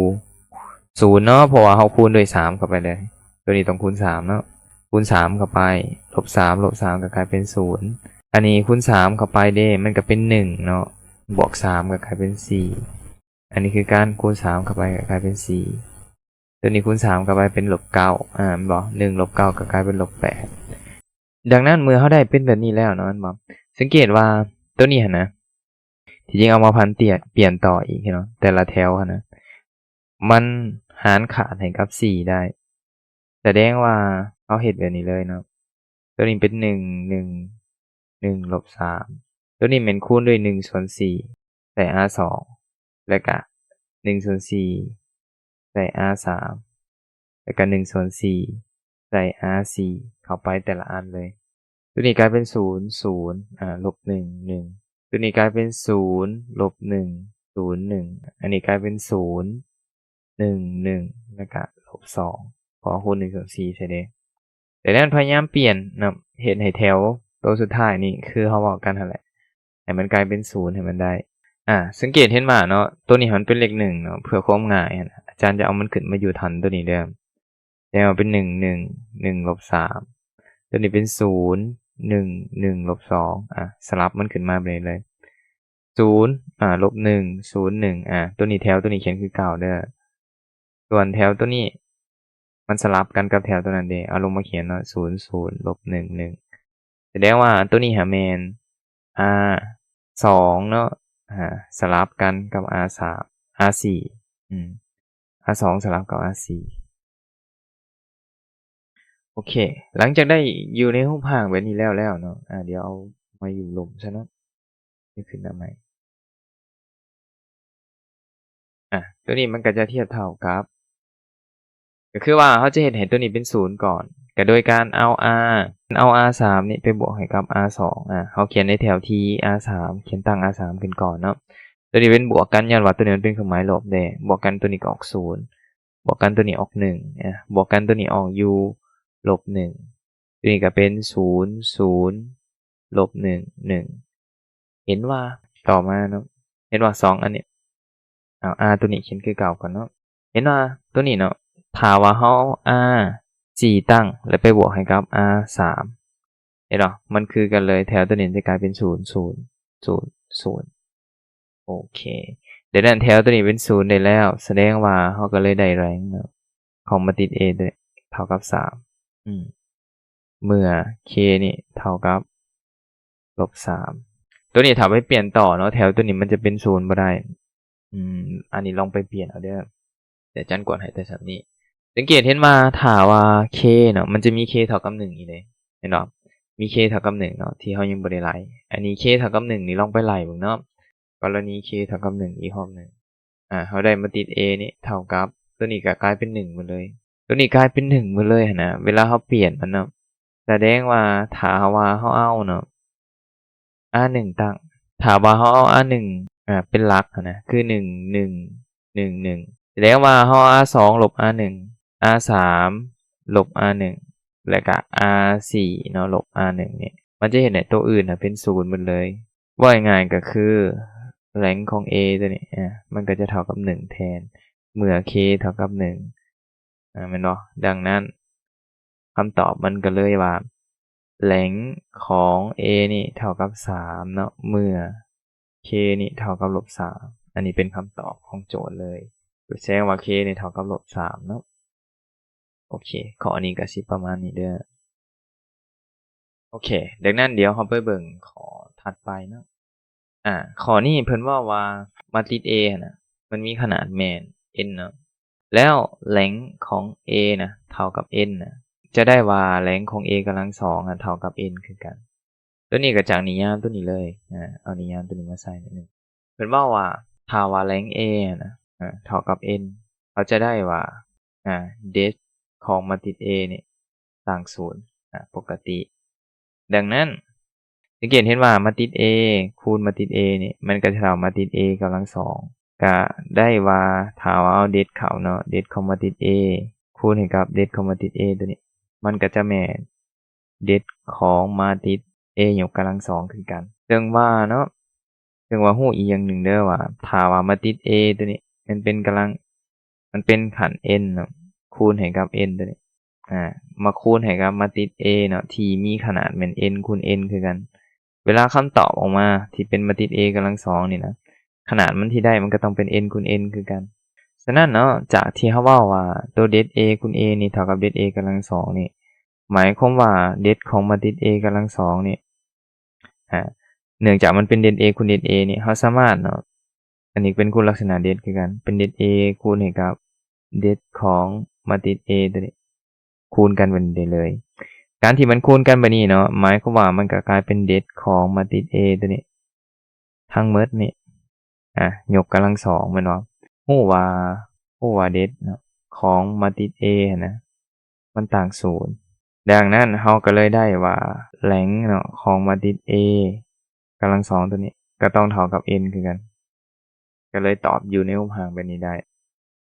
ສູນເນາະ ເພາະວ່າເຮົາຄູນດ້ວຍສາມເຂົ້າໄປເລີຍ ຕົວນີ້ຕ້ອງຄູນສາມເນາະ ຄູນສາມເຂົ້າໄປ ລົບສາມ ລົບສາມກໍກາຍເປັນສູນ ອັນນີ້ຄູນສາມເຂົ້າໄປເດ້ ມັນກໍເປັນໜຶ່ງເນາະ ບວກສາມກໍກາຍເປັນສີ່ ອັນນີ້ຄືການຄູນສາມເຂົ້າໄປກໍກາຍເປັນສີ່ ຕົວນີ້ຄູນສາມເຂົ້າໄປເປັນລົບເກົ້າ ອາ ແມ່ນບໍ່? ໜຶ່ງລົບເກົ້າກໍກາຍເປັນລົບແປດ. ດັ່ງນັ້ນເມື່ອເຮົາໄດ້ເປັນແບບນີ້ແລ້ວເນາະ ແມ່ນບໍ່? ສັງເກດວ່າຕົວນີ້ຫັ້ນນະ ທີ່ຈິງເອົາມາຜັນປ່ຽນ ປ່ຽນຕໍ່ອີກເນາະ ແຕ່ລະແຖວຫັ້ນນະ ມັນຫານຂາດໃຫ້ກັບສີ່ໄດ້ ສະແດງວ່າເຮົາເຮັດແບບນີ້ເລີຍເນາະ ຕົວນີ້ເປັນໜຶ່ງ ໜຶ່ງ ໜຶ່ງລົບສາມ ຕົວນີ້ແມ່ນຄູນດ້ວຍໜຶ່ງສ່ວນສີ່ ໃສ່ R ສອງ ແລ້ວກະໜຶ່ງສ່ວນສີ່ ໃສ່ R ສາມ ແລ້ວກໍ ໜຶ່ງສ່ວນສີ່ ໃສ່ R ສີ່ ເຂົ້າໄປແຕ່ລະອັນເລີຍ. ຕົວນີ້ກາຍເປັນ ສູນ ສູນ ອາ ລົບ ໜຶ່ງ ໜຶ່ງ. ຕົວນີ້ກາຍເປັນ ສູນ ລົບ ໜຶ່ງ ສູນ ໜຶ່ງ. ອັນນີ້ກາຍເປັນ ສູນ ໜຶ່ງ ໜຶ່ງ ແລ້ວກະ ລົບ ສອງ ເພາະຄູນ ໜຶ່ງສ່ວນສີ່ ໃສ່ເດ້. ແຕ່ແລ້ວພະຍາຍາມປ່ຽນນະ ເຮັດໃຫ້ແຖວໂຕສຸດທ້າຍນີ້ ຄືເຮົາເວົ້າກັນຫັ້ນແຫຼະ ໃຫ້ມັນກາຍເປັນ ສູນ ໃຫ້ມັນໄດ້. ອາ ສັງເກດເຫັນວ່າເນາະ ໂຕນີ້ມັນເປັນເລກ ໜຶ່ງ ເນາະ ເພື່ອຄວາມງ່າຍຫັ້ນ ອາຈານຈະເອົາມັນຂຶ້ນມາຢູ່ຖັນໂຕນີ້ເດີ. ແຕ່ວ່າເປັນ ໜຶ່ງ ໜຶ່ງ ໜຶ່ງ ລົບ ສາມ. ໂຕນີ້ເປັນ ສູນ ໜຶ່ງ ໜຶ່ງ ລົບ ສອງ. ອາ ສະຫຼັບມັນຂຶ້ນມາແບບນີ້ເລີຍ ສູນ ອາ ລົບ ໜຶ່ງ ສູນ ໜຶ່ງ. ອາ ໂຕນີ້ແຖວໂຕນີ້ຂຽນຄືເກົ່າເດີ. ສ່ວນແຖວໂຕນີ້ ມັນສະຫຼັບກັນກັບແຖວໂຕນັ້ນເດ ເອົາລົງມາຂຽນເນາະ ສູນ ສູນ ລົບ ໜຶ່ງ ໜຶ່ງ. ສະແດງວ່າໂຕນີ້ຫາແມ່ນ R ສອງ ເນາະ ອາ ສະຫຼັບກັນກັບ R ສາມ R ສີ່ ອືມ R ສອງ ສະຫຼັບກັບ R ສີ່. ໂອເຄ ຫຼັງຈາກໄດ້ຢູ່ໃນຮູບຮ່າງແບບນີ້ແລ້ວ ແລ້ວເນາະ ອາ ດຽວເອົາມາຢູ່ລົມຊະເນາະ ດຽວຂຶ້ນໜ້າໃໝ່. ອາ ໂຕນີ້ມັນກໍຈະທຽບເທົ່າກັບ ກໍຄືວ່າເຮົາຈະເຮັດໃຫ້ໂຕນີ້ເປັນ ສູນ ກ່ອນ ກໍໂດຍການເອົາ R ເອົາ R ສາມ ນີ້ໄປບວກໃຫ້ກັບ R ສອງ. ອາ ເຮົາຂຽນໃນແຖວທີ່ R ສາມ ຂຽນຕັ້ງ R ສາມ ຂຶ້ນກ່ອນເນາະ. ໂຕນີ້ເປັນບວກກັນ ຍ້ອນວ່າໂຕນີ້ມັນເປັນເຄື່ອງໝາຍລົບເດ້ ບວກກັນໂຕນີ້ກໍອອກ ສູນ ບວກກັນໂຕນີ້ອອກ ໜຶ່ງ ອາ ບວກກັນໂຕນີ້ອອກຢູ່ ລົບ ໜຶ່ງ. ໂຕນີ້ກໍເປັນ ສູນ ສູນ ລົບ ໜຶ່ງ ໜຶ່ງ. ເຫັນວ່າ ຕໍ່ມາເນາະ ເຫັນວ່າ ສອງ ອັນນີ້ ເອົາ R ໂຕນີ້ຂຽນຄືເກົ່າກ່ອນເນາະ. ເຫັນວ່າໂຕນີ້ເນາະ ຖ້າວ່າເຮົາເອົາ R ສີ່ ຕັ້ງ ແລ້ວໄປບວກໃຫ້ກັບ R ສາມ ເຫັນບໍ່ ມັນຄືກັນເລີຍ ແຖວໂຕນີ້ຈະກາຍເປັນ ສູນ ສູນ ສູນ ສູນ. ໂອເຄ ດັ່ງນັ້ນແຖວໂຕນີ້ເປັນ ສູນ ໄດ້ແລ້ວ ສະແດງວ່າເຮົາກໍເລີຍໄດ້ແຣງເນາະ ຂອງມາຕິດ A ໂຕນີ້ເທົ່າກັບ ສາມ ອືມ ເມື່ອ K ນີ້ເທົ່າກັບ ລົບ ສາມ. ໂຕນີ້ຖ້າໄປປ່ຽນຕໍ່ເນາະ ແຖວໂຕນີ້ມັນຈະເປັນ ສູນ ບໍ່ໄດ້. ອືມ ອັນນີ້ລອງໄປປ່ຽນເອົາເດີ ດຽວອາຈານກວດໃຫ້ແຕ່ສ່ຳນີ້. ສັງເກດເຫັນວ່າ ຖ້າວ່າ K ເນາະ ມັນຈະມີ K ເທົ່າກັບ ໜຶ່ງ ອີກເດ້ ເຫັນບໍ່ ມີ K ເທົ່າກັບ ໜຶ່ງ ເນາະ ທີ່ເຮົາຍັງບໍ່ໄດ້ໄລ່. ອັນນີ້ K ເທົ່າກັບ ໜຶ່ງ ນີ້ ລອງໄປໄລ່ເບິ່ງເນາະ ກໍລະນີ K ເທົ່າກັບ ໜຶ່ງ ອີກຮອບໜຶ່ງ. ອາ ເຮົາໄດ້ມາຕິດ A ນີ້ເທົ່າກັບ ໂຕນີ້ກໍກາຍເປັນ ໜຶ່ງ ໝົດເລີຍ ໂຕນີ້ກາຍເປັນ ໜຶ່ງ ໝົດເລີຍຫັ້ນນະ ເວລາເຮົາປ່ຽນມັນເນາະ. ສະແດງວ່າ ຖ້າເຮົາວ່າເຮົາເອົາເນາະ R ໜຶ່ງ ຕັ້ງ ຖ້າວ່າເຮົາເອົາ R ໜຶ່ງ ອາ ເປັນຫຼັກຫັ້ນນະ ຄື ໜຶ່ງ ໜຶ່ງ ໜຶ່ງ ໜຶ່ງ ສະແດງວ່າເຮົາເອົາ R ສອງ ລົບ R ໜຶ່ງ R ສາມ ລົບ R ໜຶ່ງ ແລ້ວກະ R ສີ່ ເນາະ ລົບ R ໜຶ່ງ ນີ້ ມັນຈະເຮັດໃຫ້ໂຕອື່ນນະເປັນ ສູນ ໝົດເລີຍ. ເວົ້າງ່າຍໆກໍຄື ແຣງຂອງ A ໂຕນີ້ ອາ ມັນກໍຈະເທົ່າກັບ ໜຶ່ງ ແທນ ເມື່ອ K ເທົ່າກັບ ໜຶ່ງ ອາ ແມ່ນບໍ່? ດັ່ງນັ້ນ ຄຳຕອບມັນກໍເລີຍວ່າ ແຣງຂອງ A ນີ້ເທົ່າກັບ ສາມ ເນາະ ເມື່ອ K ນີ້ເທົ່າກັບ ລົບ ສາມ. ອັນນີ້ເປັນຄຳຕອບຂອງໂຈດເລີຍ ສະແດງວ່າ K ນີ້ເທົ່າກັບ ລົບ ສາມ ເນາະ. ໂອເຄ ຂໍ້ນີ້ກໍຊິປະມານນີ້ເດີ. ໂອເຄ ດັ່ງນັ້ນດຽວເຮົາໄປເບິ່ງຂໍ້ຖັດໄປເນາະ. ອາ ຂໍ້ນີ້ເພິ່ນເວົ້າວ່າມາຕິດ A ຫັ້ນນະ ມັນມີຂະໜາດແມ່ນ N ເນາະ ແລ້ວແຣງຂອງ A ນະເທົ່າກັບ N ນະ ຈະໄດ້ວ່າແຣງຂອງ A ກຳລັງສອງຫັ້ນເທົ່າກັບ N ຄືກັນ. ໂຕນີ້ກໍຈາກນິຍາມໂຕນີ້ເລີຍ ອາ ເອົານິຍາມໂຕນີ້ມາໃສ່ໜ້ອຍໜຶ່ງ. ເພິ່ນເວົ້າວ່າ ຖ້າວ່າແຣງ A ນະ ອາ ເທົ່າກັບ N ເຮົາຈະໄດ້ວ່າ ອາ ເດດຂອງມາຕິດ A ນີ້ ຕ່າງສູນ ອາ ປົກກະຕິ. ດັ່ງນັ້ນ ສັງເກດເຫັນວ່າມາຕິດ A ຄູນມາຕິດ A ນີ້ ມັນກໍເທົ່າມາຕິດ A ກຳລັງສອງ ກໍໄດ້ວ່າ ຖ້າວ່າເອົາເດດເຂົ້າເນາະ ເດດຂອງມາຕິດ A ຄູນໃຫ້ກັບເດດຂອງມາຕິດ A ໂຕນີ້ ມັນກໍຈະແມ່ນເດດຂອງມາຕິດ A ຍົກກຳລັງສອງຄືກັນ. ເຊິ່ງວ່າເນາະ ເຊິ່ງວ່າຮູ້ອີກຢ່າງໜຶ່ງເດີວ່າ ຖ້າວ່າມາຕິດ A ໂຕນີ້ ມັນເປັນກຳລັງ ມັນເປັນຂັ້ນ N ເນາະ ຄູນໃຫ້ກັບ N ໂຕນີ້ ອາ ມາຄູນໃຫ້ກັບມາຕິດ A ເນາະ ທີ່ມີຂະໜາດແມ່ນ N ຄູນ N ຄືກັນ. ເວລາຄຳຕອບອອກມາທີ່ເປັນມາຕິດ A ກຳລັງສອງນີ້ນະ ຂະໜາດມັນທີ່ໄດ້ມັນກໍຕ້ອງເປັນ N ຄູນ N ຄືກັນ. ສະນັ້ນເນາະ ຈາກທີ່ເຮົາເວົ້າວ່າໂຕເດດ A ຄູນ A ນີ້ເທົ່າກັບເດດ A ກຳລັງສອງນີ້ ໝາຍຄວາມວ່າເດດຂອງມາຕິດ A ກຳລັງສອງນີ້ ອາ ເນື່ອງຈາກມັນເປັນເດດ A ຄູນເດດ A ນີ້ ເຮົາສາມາດເນາະ ອັນນີ້ເປັນຄຸນລັກສະນະເດດຄືກັນ ເປັນເດດ A ຄູນໃຫ້ກັບເດດຂອງມາຕິດ A ໂຕນີ້ ຄູນກັນແບບນີ້ໄດ້ເລີຍ. ການທີ່ມັນຄູນກັນແບບນີ້ເນາະ ໝາຍຄວາມວ່າມັນກໍກາຍເປັນເດດຂອງມາຕິດ A ໂຕນີ້ ທັງໝົດນີ້ ອາ ຍົກກຳລັງສອງແມ່ນບໍ່? ຮູ້ວ່າ ຮູ້ວ່າເດດເນາະ ຂອງມາຕິດ A ຫັ້ນນະ ມັນຕ່າງສູນ. ດັ່ງນັ້ນເຮົາກໍເລີຍໄດ້ວ່າ length ເນາະ ຂອງມາຕິດ A ກຳລັງສອງຕົວນີ້ ກໍຕ້ອງເທົ່າກັບ n ຄືກັນ. ກໍເລີຍຕອບຢູ່ໃນຮູບຮ່າງແບບນີ້ໄດ້.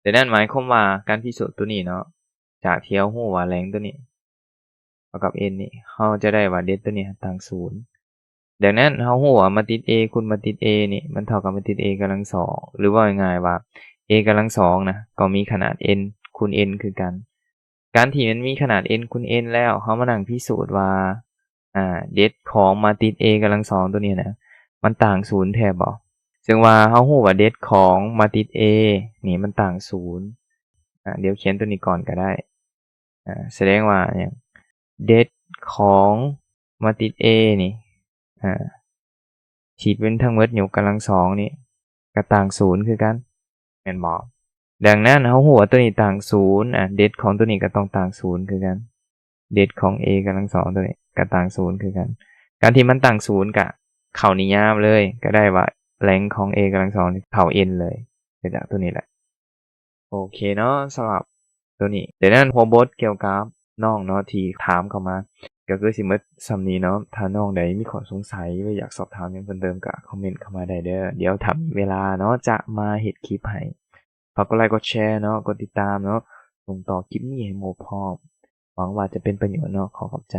ດັ່ງນັ້ນໝາຍຄວາມວ່າການພິສູດຕົວນີ້ເນາະ ຈາກທີ່ເຮົາຮູ້ວ່າ length ຕົວນີ້ເທົ່າກັບ n ນີ້ ເຮົາຈະໄດ້ວ່າ depth ຕົວນີ້ຕ່າງສູນ. ດັ່ງນັ້ນເຮົາຮູ້ວ່າມາຕິດ A ຄູນມາຕິດ A ນີ້ ມັນເທົ່າກັບມາຕິດ A ກຳລັງສອງ ຫຼືເວົ້າງ່າຍໆວ່າ A ກຳລັງສອງນະ ກໍມີຂະໜາດ n ຄູນ n ຄືກັນ. ການທີ່ມັນມີຂະໜາດ n ຄູນ n ແລ້ວ ເຮົາມານັ່ງພິສູດວ່າ ອ່າ depth ຂອງມາຕິດ A ກຳລັງສອງຕົວນີ້ນະ ມັນຕ່າງສູນແທ້ບໍ່? ເຊິ່ງວ່າເຮົາຮູ້ວ່າ depth ຂອງມາຕິດ A ນີ້ມັນຕ່າງສູນ. ອ່າ ດຽວຂຽນຕົວນີ້ກ່ອນກໍໄດ້. ອ່າ ສະແດງວ່າຫຍັງ? depth ຂອງມາຕິດ A ນີ້ ອ່າ ທີ່ເປັນທັງໝົດຍົກກຳລັງສອງນີ້ ກໍຕ່າງສູນຄືກັນ ແມ່ນບໍ່? ດັ່ງນັ້ນເຮົາຮູ້ວ່າຕົວນີ້ຕ່າງສູນ ອ່າ depth ຂອງຕົວນີ້ກໍຕ້ອງຕ່າງສູນຄືກັນ. depth ຂອງ A ກຳລັງສອງຕົວນີ້ກໍຕ່າງສູນຄືກັນ. ການທີ່ມັນຕ່າງສູນກະເຂົ້ານິຍາມເລີຍ ກໍໄດ້ວ່າ length ຂອງ A ກຳລັງສອງນີ້ເທົ່າ n ເລີຍ ຈາກຕົວນີ້ແຫຼະ. ໂອເຄເນາະ ສຳລັບຕົວນີ້. ດັ່ງນັ້ນຫົວບົດກ່ຽວກັບນ້ອງເນາະ ທີ່ຖາມເຂົ້າມາ ກໍຄືຊິໝົດສ່ຳນີ້ເນາະ. ຖ້ານ້ອງໃດມີຂໍ້ສົງໄສ ຫຼືຢາກສອບຖາມຫຍັງເພີ່ມເຕີມ ກໍຄອມເມັນເຂົ້າມາໄດ້ເດີ. ດຽວຖ້າມີເວລາເນາະ ຈະມາເຮັດຄລິບໃຫ້. ຝາກກົດໄລກົດແຊເນາະ ກົດຕິດຕາມເນາະ ສົ່ງຕໍ່ຄລິບນີ້ໃຫ້ໝູ່ພ້ອມ. ຫວັງວ່າຈະເປັນປະໂຫຍດເນາະ. ຂໍຂອບໃຈ.